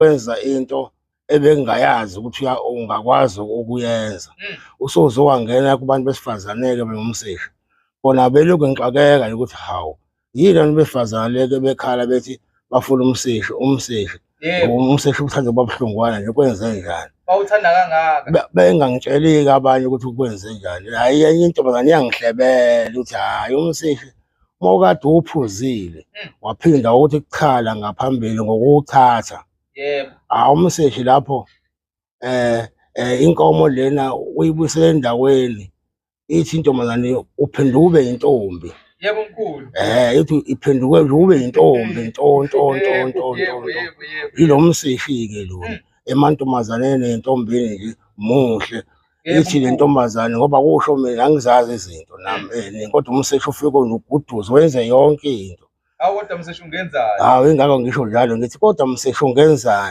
Wenza into ebengingayazi ukuthi ungakwazi ukuyenza. Usuze wangena kubantu besifazane-ke bengumseshi. Kona belokhu ngixakeka ukuthi hawu, yini abantu besifazane leke bekhala bethi bafuna umseshi, umseshi. Umseshi uthanda ukuba buhlungwana nje, kwenze njani? Bawuthanda kangaka. Bengangitsheli-ke abanye ukuthi kwenze njani. Hhayi, enye intombazane iyangihlebela ukuthi hhayi umseshi uma ukade uwuphuzile waphinda ukuthi kuchala ngaphambili ngokuwuthatha. Hawu umseshi lapho inkomo lena uyibuyisele endaweni, ithi intombazane uphenduka ube yintombi. Yebo mkhulu. Ithi iphenduke ube yintombi nto nto nto nto nto. Yilo mseshi-ke lona emantombazaneni ney'ntombini nje muhle. Ithi le ntombazane ngoba kusho mina angizazi izinto nami, kodwa umseshi ufike uguduze wenze yonke into. Hawu kodwa mseshi ungenzani? Hawu ingakho ngisho njalo ngithi kodwa mseshi ungenzani?